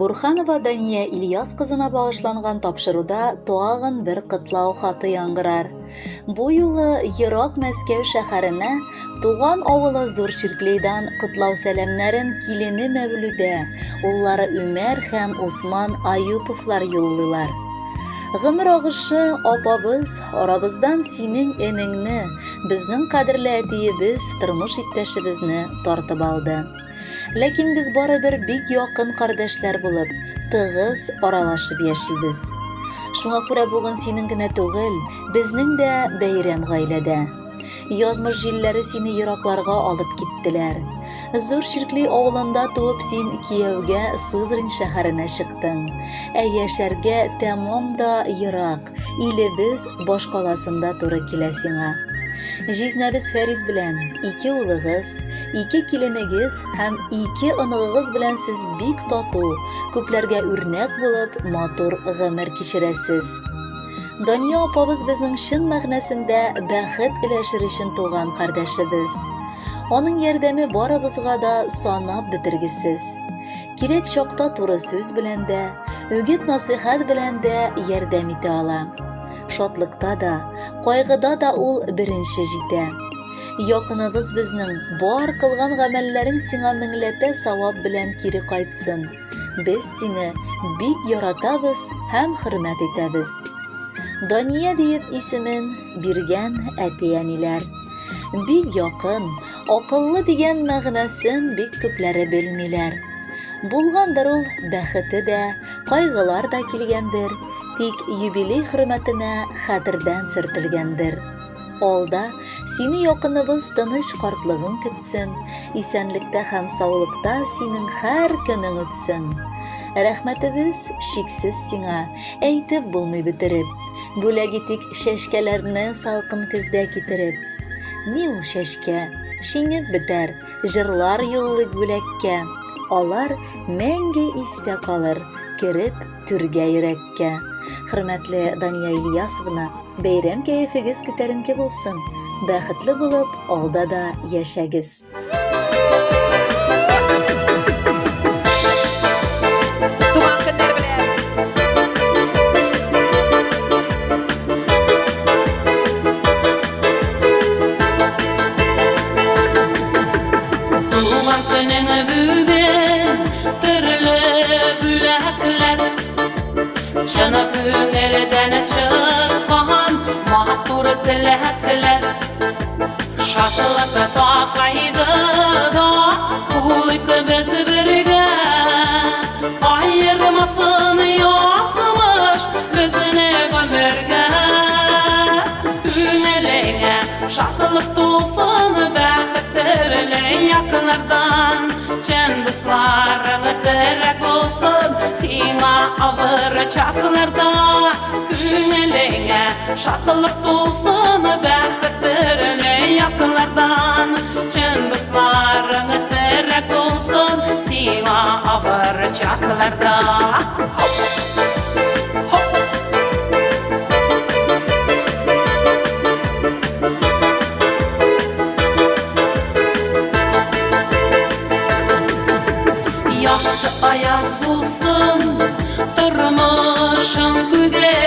Бурханова Дания Ильяс кызына багышланган тапшыруда тагын бер котлау хаты яңгырар. Бу юлы ерак Мәскәү шәһәренә туган авылы Зур Чирклейдан котлау сәламнәрен килене Мәвлүдә, уллары Үмәр һәм Усман Аюповлар юллыйлар. Гомер агышы, апабыз, арабыздан синең энеңне, безнең кадерле әтиебез, тормыш иптәшебезне тартып алды. Ләкин без барыбер бик якын кардәшләр булып, тыгыз аралашып яшибез. Шуңа күрә бүген синең генә түгел, безнең дә бәйрәм гаиләдә. Язмыш җилләре сине еракларга алып киттеләр. Зур Чиркли авылында туып син кияүгә Сызрань шәһәренә чыктың. Ә яшәргә тәмам да ерак, Илебез башкаласында туры килә сиңа. Җизнәбез Фәрит белән ике улыгыз, ике киленегез һәм ике оныгыгыз белән сез бик тату, күпләргә үрнәк булып, матур гомер кичерәсез. Дания апабыз безнең чын мәгънәсендә бәхет өләшер өчен туган кардәшебез. Аның ярдәме барыбызга да санап бетергесез. Кирәк чакта туры сүз белән дә, үгет-насыйхәт белән дә ярдәм итә ала. Шатлыкта да, кайгыда да ул беренче җитә. Якыныбыз безнең, бар кылган гамәлләрең сиңа меңләтә савап белән кире кайтсын. Без сине бик яратабыз һәм хөрмәт итәбез. Дания диеп исемен биргән әти-әниләр. Бик якын, акыллы дигән мәгънәсен бик күпләре белмиләр. Булгандыр ул бәхете дә, кайгылар да килгәндер, тик юбилей хөрмәтенә хәтердән сөртелгәндер. Алда сине якыныбыз тыныч картлыгың көтсен, исәнлектә һәм саулыкта синең һәр көнең үтсен. Рәхмәтебез чиксез сиңа, әйтеп булмый бетереп. Бүләк итик чәчкәләрне салкын көздә китереп. Ни ул чәчкә? Шиңеп бетәр, җырлар юллыйк бүләккә. Алар мәңге истә калыр, кереп түргә йөрәккә. Хөрмәтле Дания Ильясовна, бәйрәм кәефегез күтәренке булсын. Бәхетле булып, алда да яшәгез. Туган көннәр белән! Туган көнең бүген төрле бүләкләр. Чын күңелдән чыккан матур теләкләр. Шатлык такайды да булыйк без бергә. Аермасын язмыш безне гомергә. Күңелеңә шатлык тулсын, бәхет төрле яклардан. Чын дусларың терәк булсын сиңа авыр чакларда. Күңелеңә шатлык тулсын, бәхет төрле яклардан. Чын дусларың терәк булсын сиңа авыр чакларда. Хоп! Хоп! Якты аяз булсын тормышың күге,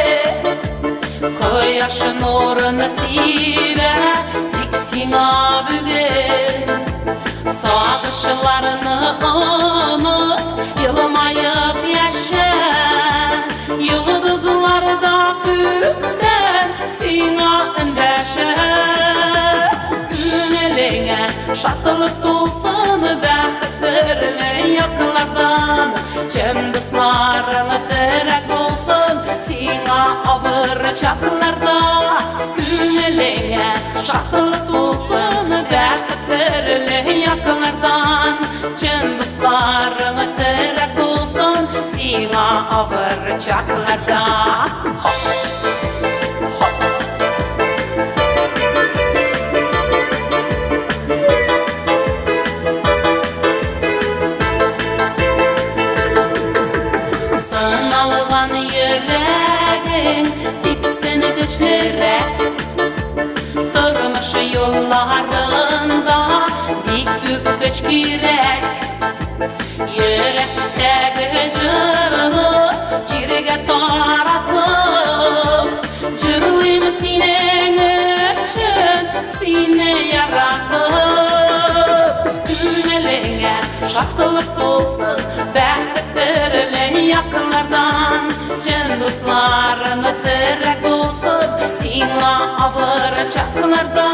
Кояш нурын сибә тик сиңа бүген. Сагышларны оныт, елмаеп яшә, Йолдызлар да күктән сиңа эндәшә. Күңелеңә шатлык тулсын, бәхет төрле яклардан. Чын дусларың терәк булсын сиңа авыр чакларда. Күңелеңә шатлык тулсын, бәхет төрле яклардан. Чын дусларың терәк булсын сиңа авыр чакларда. Хоп! Хоп! Сыналган йөрәгең типсен көчлерәк. Тормыш юлларында бик күп көч кирәк. Йөрәктәге җыр шатлык тулсын, бәхет төрле якыннардан. Чын дусларың терәк булсын, сиңа авыр чакларда.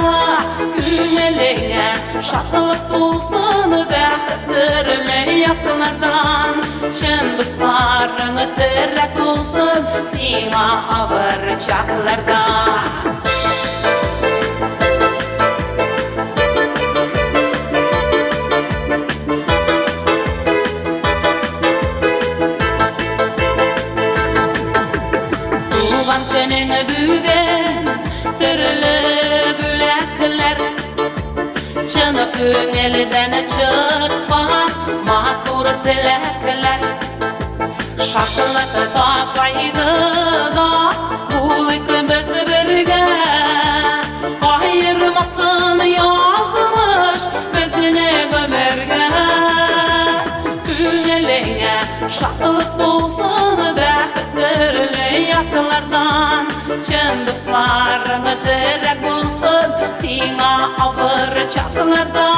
Күңелеңә шатлык тулсын, бәхет төрле якыннардан. Чын дусларың терәк булсын, сиңа авыр чакларда. Туган көнең бүген, төрле бүләкләр, чын күңелдән чыккан матур теләкләр. Шатлыкта, кайгыда булыйк без бергә. Аермасын язмыш безне гомергә. Күңелеңә шатлык тулсын, бәхет төрле якыннардан. Чын дусларың терәк булсын, сиңа авыр чакларда.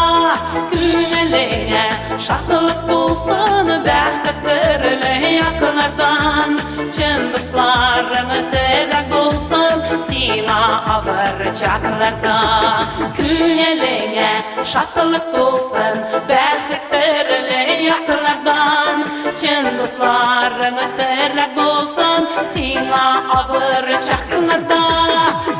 Күңелеңә шатлык тулсын, бәхет төрле якыннардан. Чын дусларың терәк булсын, сиңа авыр чакларда. Күңелеңә шатлык тулсын, бәхет төрле якыннардан. Чын дусларың терәк булсын, сиңа авыр чакларда.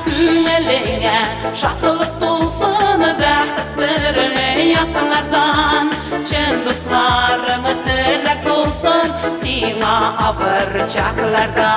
Күңелеңә шатлык тулсын, бәхет төрле якыннардан. Чын дусларың терәк булсын, сиңа авыр чакларда.